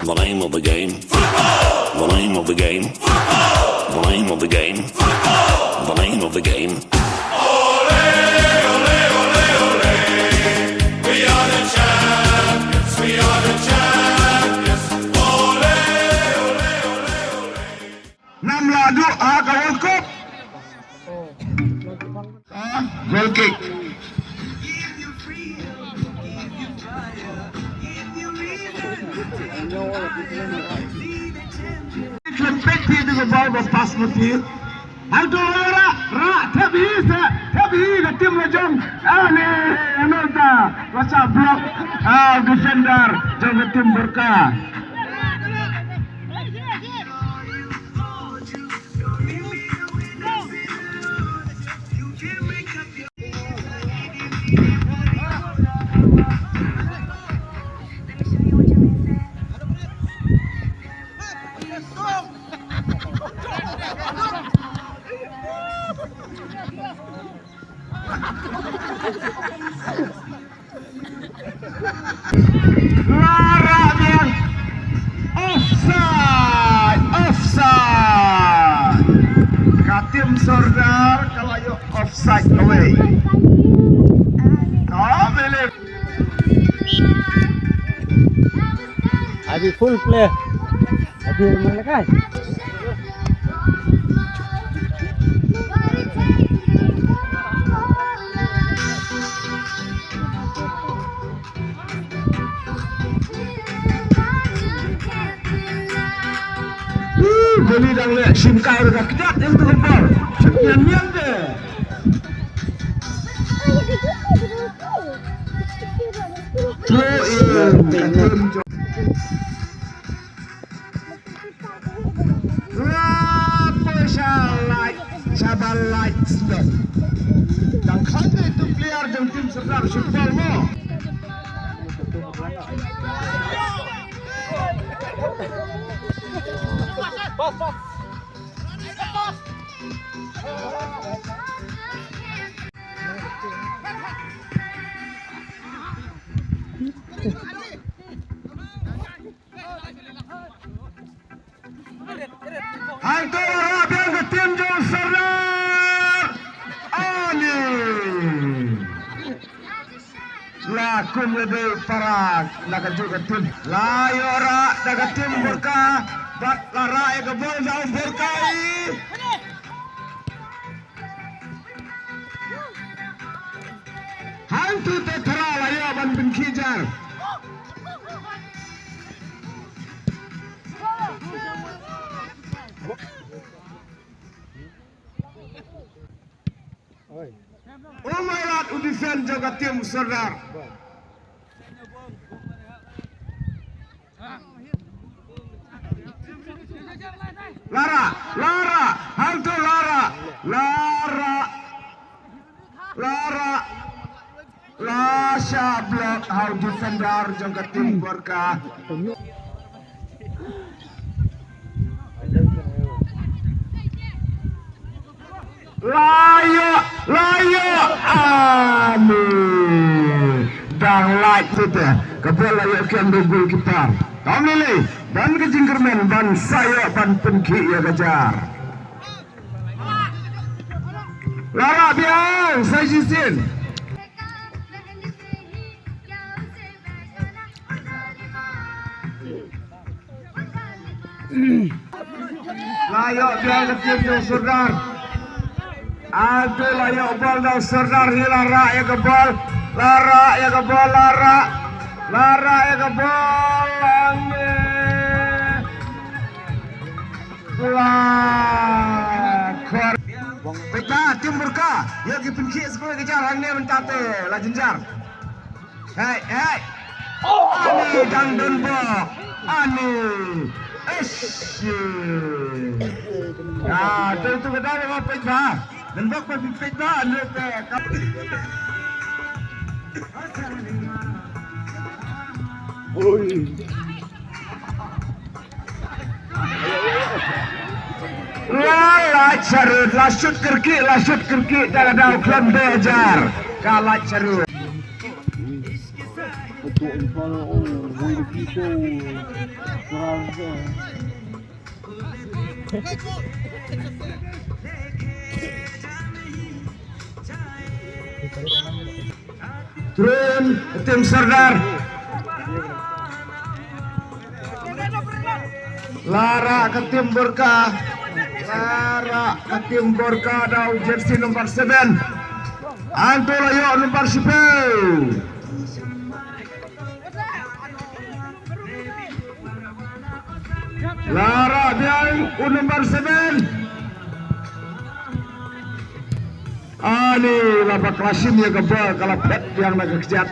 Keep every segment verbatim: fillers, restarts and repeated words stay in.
The name of the game. The name of the game. The name of the game. The name of the game. We are the champions. We are the champions. Ole, ole, ole, ole. Nam la duh ha ka World Cup. Ah, goal kick. Klem peit phi ïa ka ball ba pass ma phi. Hangto la rah, rah, thep hi sa, thep hi ka team la jong. Ani, ano ta, la shah block. Ah, defender jong ka team Borka. La rah biang. Offside, offside. Ka team Sordar ka la ïoh offside away. Oh, believe. Abi full play. Abi mana kai? Ih, Bali dang leh shim kai ruh ka kjat ïa ka ball. Shim nian nian de. Throw in. Wah, poi sha lait, sha ba lait sdok. Dang khang dei tu player jong team Sordar shoot ball mo. Hangto la rah biang ka team jong Sordar. Ani. La kum la dei para na kajuh ka team. La ïoh rah da ka team Borka. Bad la rah ïa ka ball da u Borka i. Hangto te Thara la ïoh ban pynkhih jar. U Mailat u defend jong ka team Sordar. La rah, la rah, hangto la rah, la rah, la rah, la shah block ha u defender jong ka team Borka. La ïoh, la ïoh. Ani. Dang lait tu te. Ka ball la ïoh kem da u goalkeeper. Kam lei lei. Ban ka jingkyrmen ban sa ïoh ban pynkhih ïa ka jar. La rah biang sa shisien. La ïoh biang ka team jong Sordar. Atu la ïoh ball da u Sordar hi, la rah ïa ka ball. La rah ïa ka ball, la rah. La rah ïa ka ball. Lang ne. La khor. Peit ba team Borka ïoh ki pynkhih sha ka jar hangne mynta te la jynjar. Hei, hei. Ani dang don bok. Ani. Eish. Ah, tu tu ka dang ma peit ba. Don bok ba peit ba, anu te. Ui. La lait sharud, la shut kyrkieh, la shut kyrkieh, da ka daw khlem dei hajar. Ka lait sharud. Throw in, tim Sordar. La rah ka tim Borka. La rah ka tim Borka da u jersey number seven. Hangto la ïoh number shiphew. La rah biang u number seven. Ani, la bakla shim ïa ka bol, ka la phet biang na ka kjat.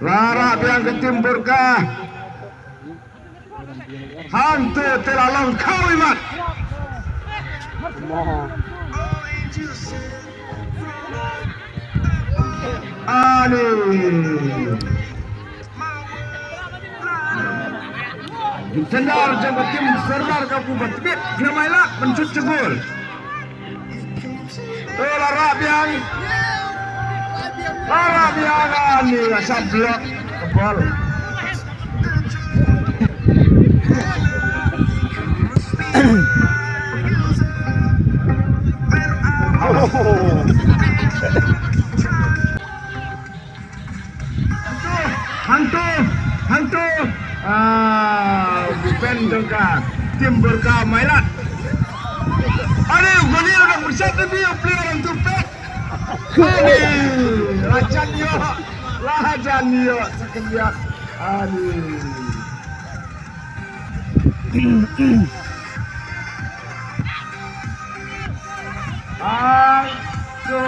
La rah biang ka tim Borka. Hangto te la long khaw imat. Ani. Defender jong ka tim Sordar ka pu ba tbit, khlem ailad ban shoot sha goal. To la rah biang. La rah biang, ani la shah block ka bol. Hangto, hangto. Ah, defend jong ka tim Borka mailat. Aduh, gol ïa u dang bersat tadi, player hangto pek. Aduh, la jan ïoh, la jan ïoh sekejap. Aduh. Hangto,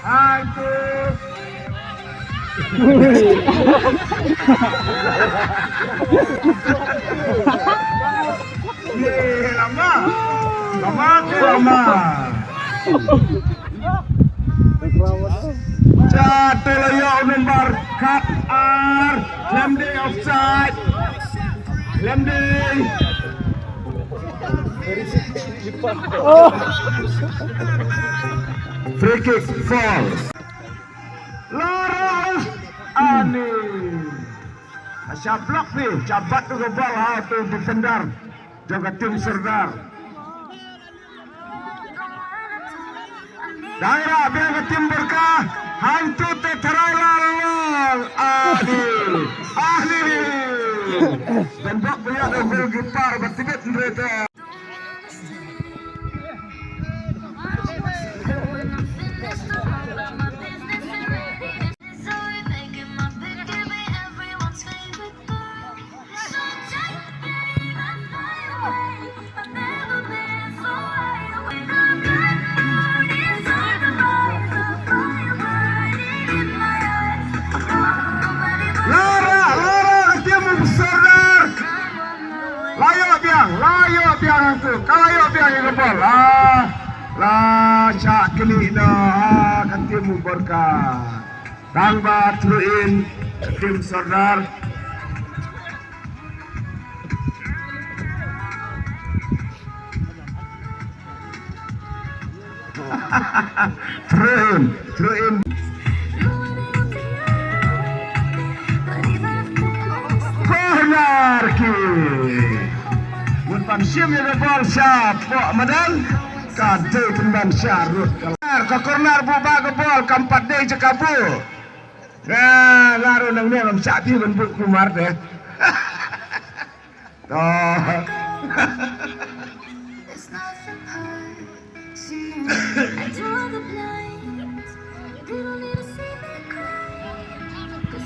hangto. Ye, lama. Lama ke lama. Jatuh la ïoh u number khat ar. Khlem dei offside. Khlem dei. Free kick, foul. La rah. Ani. Shah block ni, shah bat tu ka bol ha u defender jong ka tim Sordar. Dang rah biang ka tim Borka, hangto te tharai la long. Ani. Ani. Ban block biang da goalkeeper ba tbit hynrei te. La rah, la rah ka tim u Sordar. La ïoh biang, la ïoh biang hangto. Ka la ïoh biang ïa ka bol. Ah, la shah knieh noh, ah, ka tim u Borka. Tang ba throw in ka tim Sordar. Throw in, throw in. Corner kick. Mut ban shim ïa ka bol shapoh madan. Ka dei pynban sharud ka lar. Ka corner buh ba ka bol kam pat dei jaka buh. Nga, nga ruh nangne ngam shah phi ban buh kumar te. To.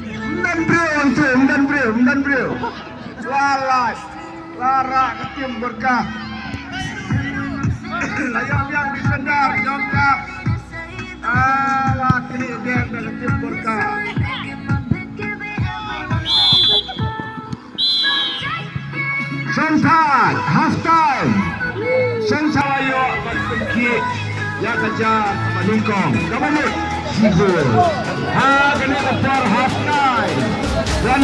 Ym don briew hangto, ym don briew, ym don briew. La la, la rah ka tim Borka. La ïoh biang defender jong ka. Ah, la knieh biang da ka tim Borka. Sengthat, half time. Sengthat ïoh ban pynkhih ïa ka jar ba nyngkong. Kaba mut shi gol. Ha kane ka por half time. Wan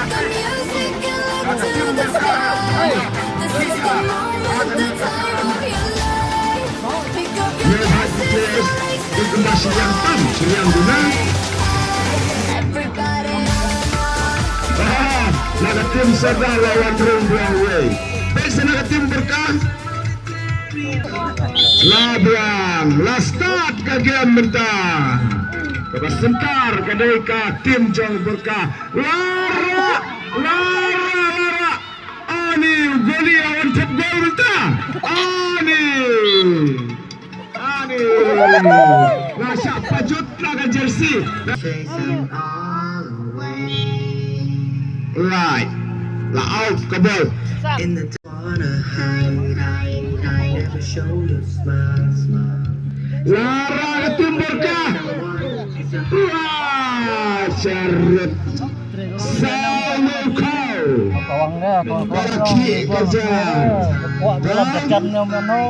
The music and look to the sky. This is the moment, the time of your life. Pick up your glasses and raise them high. Everybody on. Ah, na ka tim Sordar la wan rung biang wei. Bek sa na ka tim Borka. La biang, la start ka game mynta. Kaba syntar ka dei ka tim jong Borka. La rah, la rah, la rah. Ani, u goli a wan thep gol mynta. Ani. Ani. La shah pajut la ka jersey. Right. La out ka bol. Lara ka tim Borka. Wah, charut. Saw no khaw. Kawang ne, kawang, kawang. Para ki ka jar. Wah, dalam kacam ne, mano.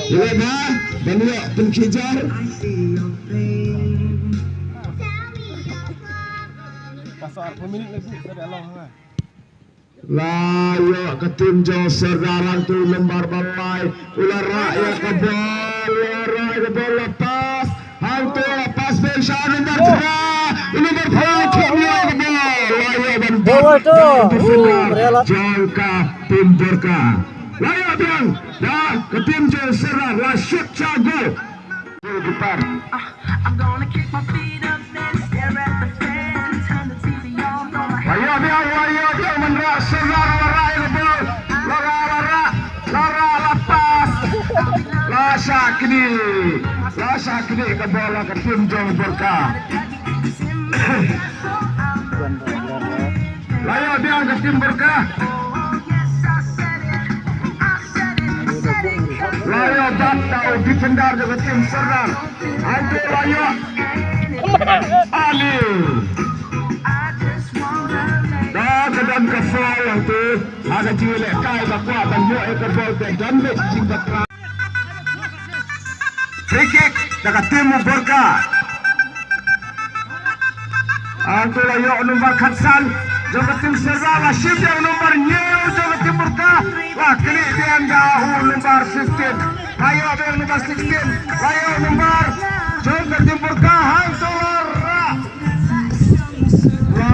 Ila ba, ban ïoh pynkhijor. Pasal arphew minit lagi, ka dah long, ha. La ïoh ka tim jong Sordar hangtu, nombar ba lai. U la rah ïa ka bol, u la rah ïa ka bol, la pass. Hangtu la pass pynshah nombar phra. Nombar phra kham ïoh ka bol. La ïoh ban bol. Bol tu. Defender jong ka tim Borka. La ïoh biang da ka tim jong Sordar, la shoot sha goal. Goalkeeper. I'm gonna kick my feet up, then stare at the fan. Turn the T V on, throw my hands. Wah ïoh biang, wah ïoh biang, man rah Sordar, la rah ïa ka bol. La rah, la rah, la rah, la pass. La shah knieh. La shah knieh ka bol ha ka tim jong Borka. La ïoh biang ka tim Borka. La ïoh bat da u defender jong ka tim Sordar. Hangtu la ïoh. Ali. Da ka don ka foul hangtu. Ha ka jingïalehkai ba kwah ban ïoh ïa ka bol te don beit jingbakhraw. Free kick na ka tim u Borka. Hangtu la ïoh nombar khatsan jong ka tim Sordar, la shim ïa nombar hynñiew jong ka tim Borka. La knieh biang da u nombar fifteen. La ïoh biang nombar sixteen. La ïoh nombar jong ka tim Borka. Hangtu la rah. La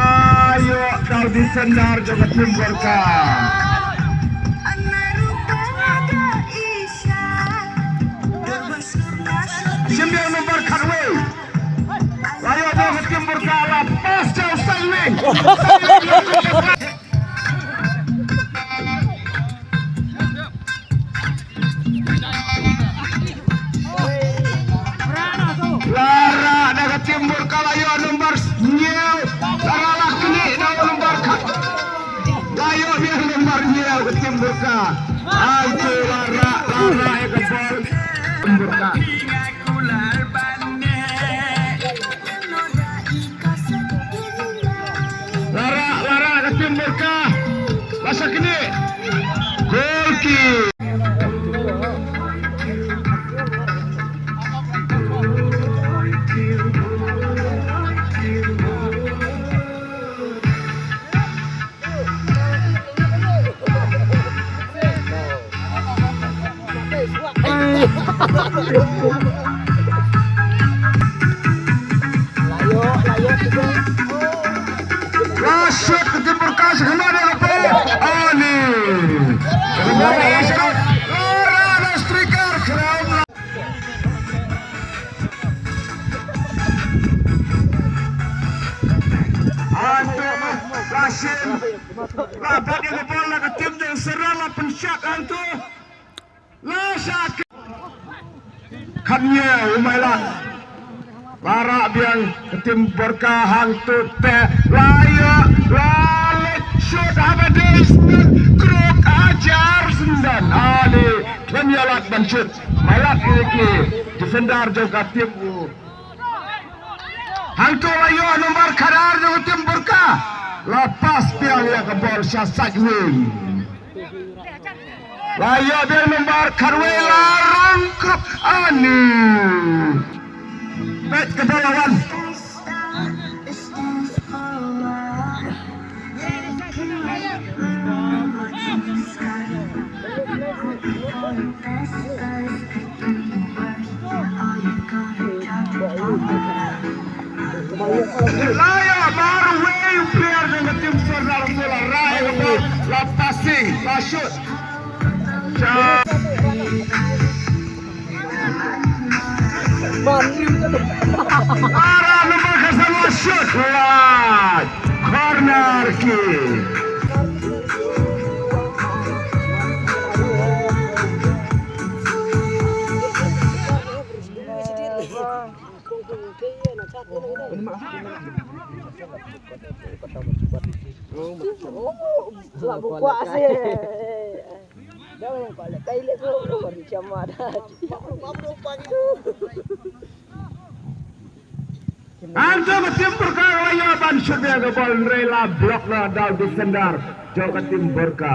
ïoh da u defender jong ka tim Borka. Shim biang nombar khatwei. La ïoh da ka tim Borka, la pass sha u side wing. La rah da ka tim Borka, la ïoh nombar hynñiew. La rah, la knieh da u nombar khat. La ïoh biang nombar hynñiew ka tim Borka. Hangtu la rah, la rah ïa ka bol. Tim Borka. La rah, la rah ka tim Borka. La shah knieh. Goal kick. Rashid ka tim Borka sha khana da ka bol. Ani. Rashid. Ora da striker kram. Anto Rashid. La bat ïa ka bol na ka tim jong Sordar, la pynshah hangto. La shah knieh. Khatñiew u Mailat. La rah biang ka tim Borka hangto te. La ïoh, la leit shoot ha ba dei snem. Krok hajar snem. Ale, khlem ïalap ban shoot. Mailat ïa ki defender jong ka tim u Hangto la ïoh nombar khadar jong ka tim Borka. La pass biang ïa ka bol sha side wing. La ïoh biang nombar khatwei, la rung krup ani. Peit ka bol la wan. La ïoh marwei u player jong ka team Sordar, la rai ka bol, la passing, la shoot. Sha Ara number ka san, la shoot, la corner kick. Hangto ka team Borka la ïoh ban shoot ïa ka bol, hynrei la block na da u defender jong ka team Borka.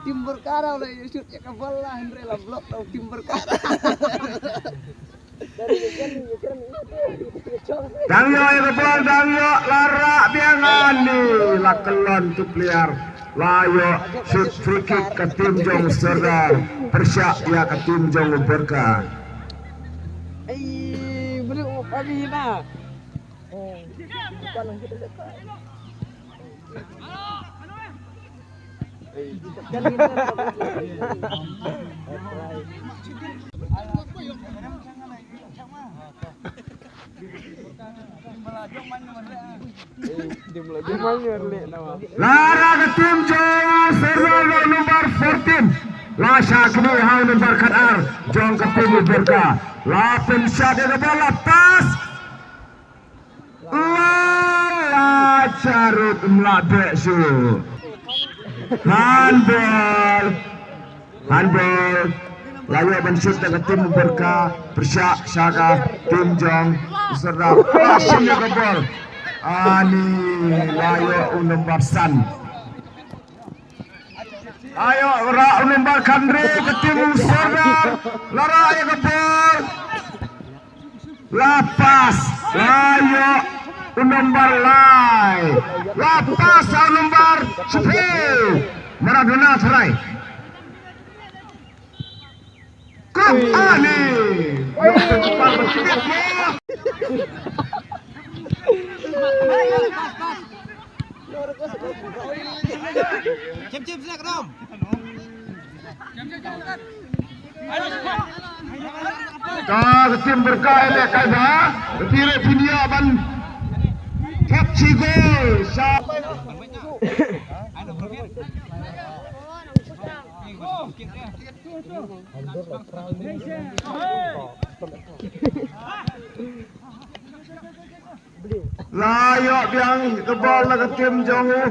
Team Borka la ïoh shoot ïa ka bol la, hynrei la block na u team Borka. Dang ïoh ïa ka bol, dang ïoh, la rah biang, ani, la kyllon tu player. La ïoh shoot free kick ka team jong Sordar pyrshah ïa ka team jong Borka. Ai, bro, kami na. La rah ka team jong Sordar, number fourteen. La shah knieh ha u number khatar jong ka team Borka. La pynshot ïa ka bol, la pass. La, la charut, ym lah beh shuh. Handball. Handball. La ïoh ban shoot da ka team Borka pyrshah sha ka team jong Sordar. La shim ïa ka bol. Ani, la ïoh u number san. La ïoh rah u number khathynriew ka team Sordar. La rah ïa ka bol. La pass, la ïoh u number lai. La pass ha u number shiphew. Maradona tharai. Kop, ani. Chem chem sek rom. Ka, ka team Borka ïaleh kai bha. Ka team Borka ïa ban thep shi gol. Sha. La ïoh biang ka bol na ka team jong u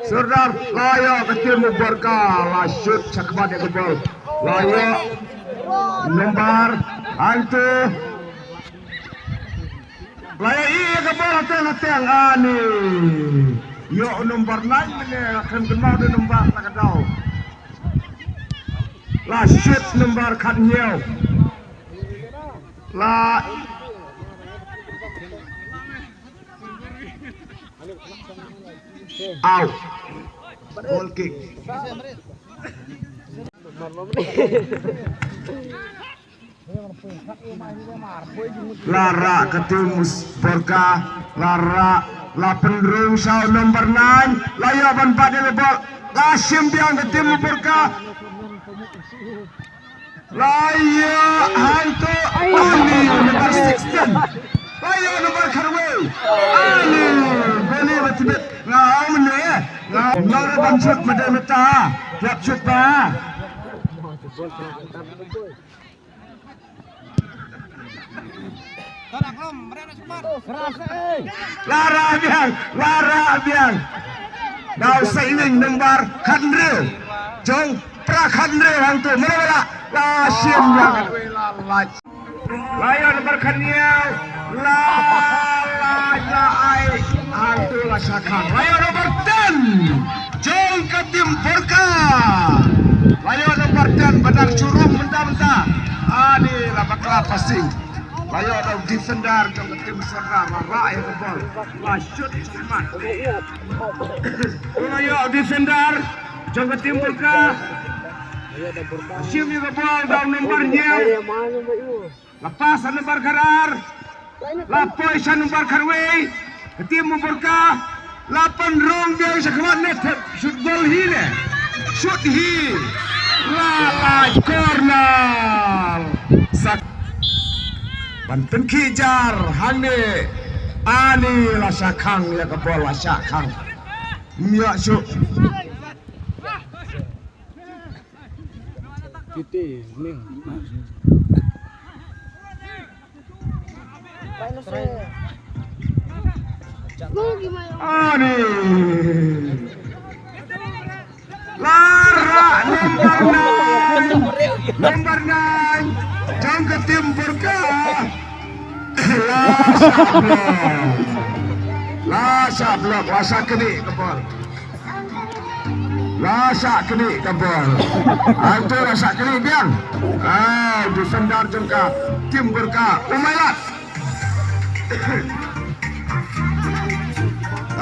Sordar, la ïoh ka team u Borka, la shoot shakhmat ïa ka bol. La ïoh number hangto. La ïoh ïa ka bol hateng hateng, ani. Ïoh number nine mane, la khlem kynmaw da number na ka daw. La shoot number khathynñiew. La out. Goal kick. La rah ka team Borka, la rah, la pynrung sha u number nine, la ïoh ban bat ïa ka bol, la shim biang ka team Borka. La ïoh hangto, ani, number sixteen. La ïoh number khatwei. Ani, bali ba tbit. Nga ong mynne, nga ong ban shoot mynta mynta. Ïap shoot ba. La rah biang, la rah biang. Daw sa iwing number khathynriew. Jong pra khathynriew hangto. Mano ba la, la shim ïa khathynriew, la lait. La ïoh number khathynñiew. La, la, la ai. Hangto la shah khang. La ïoh number ten. Jong ka team Borka. La ïoh number ten ba dang shu rung mynta mynta. Ani la bakla passing. La ïoh da u defender jong ka team Sordar, la rah ïa ka bol. La shoot shakhmat. La ïoh defender jong ka team Borka. Shim ïa ka bol da u number hynñiew. La pass ha number khatar. La poi sha number khatwei. Ka tim u Borka la pynrung biang sha khmat ne thep shut gol hi ne. Shut hi. La la corner. Sak. Ban pynkhih jar hangne. Ani la shah khang ïa ka bol la shah khang. Ym ïoh shuh. Titi, ning. Ani. La rah number nine. Number nine. Jong ka tim Borka. La shah block. La shah block. La shah knieh ka bol. La shah knieh ka bol. Hangto la shah knieh biang. Ah, defender jong ka tim Borka. U Mailat.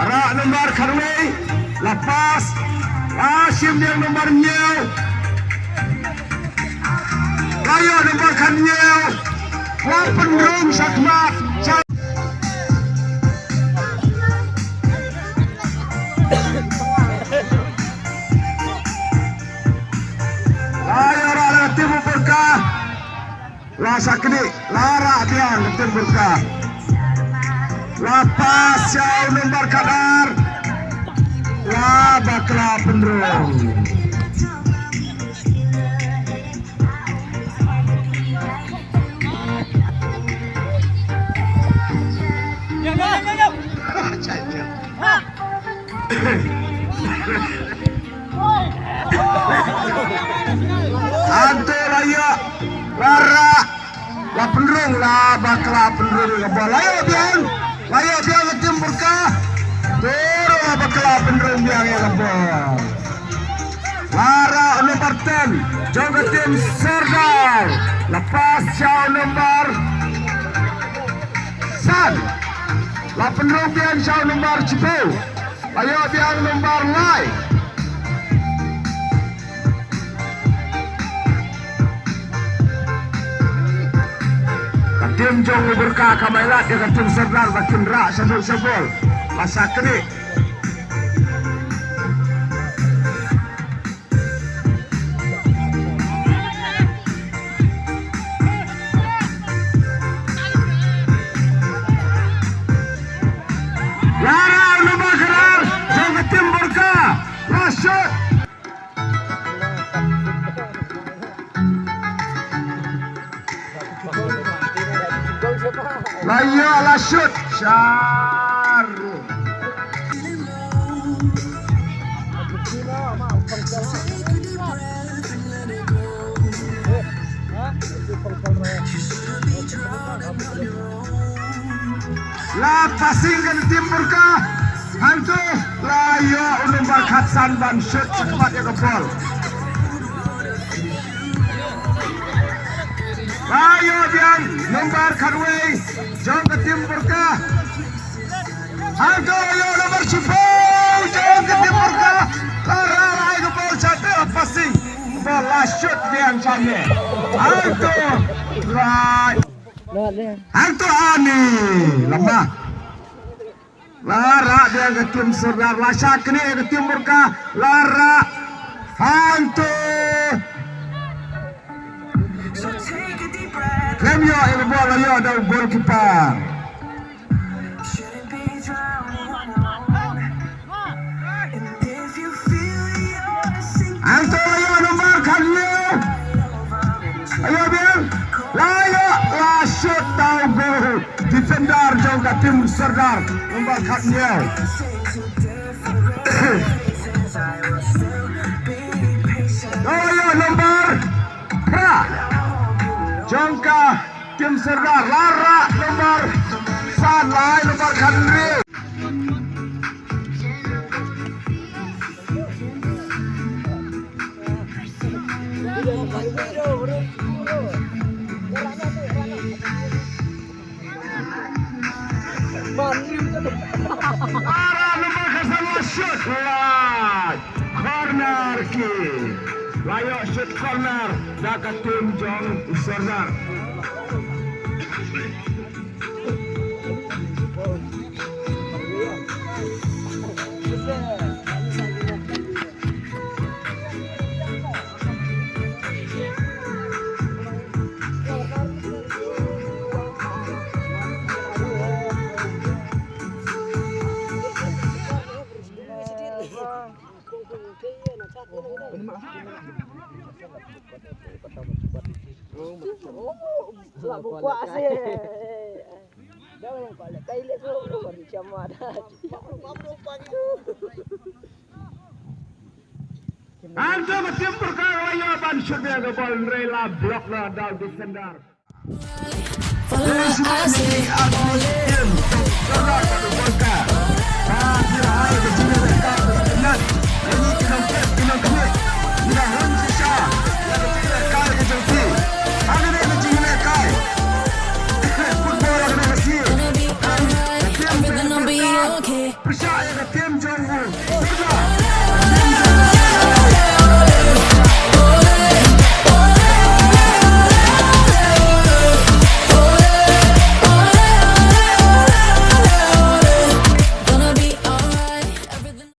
Rah number khatwei. La pass. La shim biang number hynñiew. La ïoh number khathynñiew. La pynrung sha khmat. La ïoh rah na ka tim u Borka. La shah knieh, la rah biang ka tim Borka. La pass sha u number khatar. La bakla pynrung. Hangto la ïoh, la rah, la pynrung, la bakla pynrung ka bol. La ïoh biang, la ïoh biang ka tim Borka. Te ruh la bakla pynrung biang ïa ka bol. La rah u number ten jong ka tim Sordar. La pass sha u number san. La pynrung biang sha u number shiphew. La ïoh biang number lai. Ka tim jong u Borka ka Mailat ïa ka tim Sordar ba kin rah shaduh sha bol. La shah knieh. La rah u number khatar jong ka tim Borka. La shot. La ïoh la shot. Shar. La passing ka tim Borka. Hangto la ïoh u number khatsan ban shot sha khmat ïa ka bol. La ïoh biang number khatwei jong ka tim Borka. Hangto la ïoh number shiphew jong ka tim Borka. La rah lai ka bol sha te la passing. Bol la shot biang sha ne. Hangto la Hangto ani lama. La rah biang ka tim Sordar, la shah knieh ka tim Borka, la rah. Hangto. Khlem ïoh ïa ka bol, la ïoh da u goalkeeper. Hangto la ïoh number khathynñiew. La ïoh biang. La ïoh, la shot tau goal. Defender jong ka tim Sordar number khathynñiew. La ïoh number phra jong ka tim Sordar, la rah number san, la ai number khathynriew. Ara number khatsan la shot, la corner kick. La ïoh shot corner da ka tim jong u Sordar. Lah buka sih. Dah yang kuat kai le tu baru sama dah. Hangta ka tim Pyrkhat la ïoh ban shot ïa ka ball, hynrei la block na da u defender. Pyrshah ïa ka tim jong u.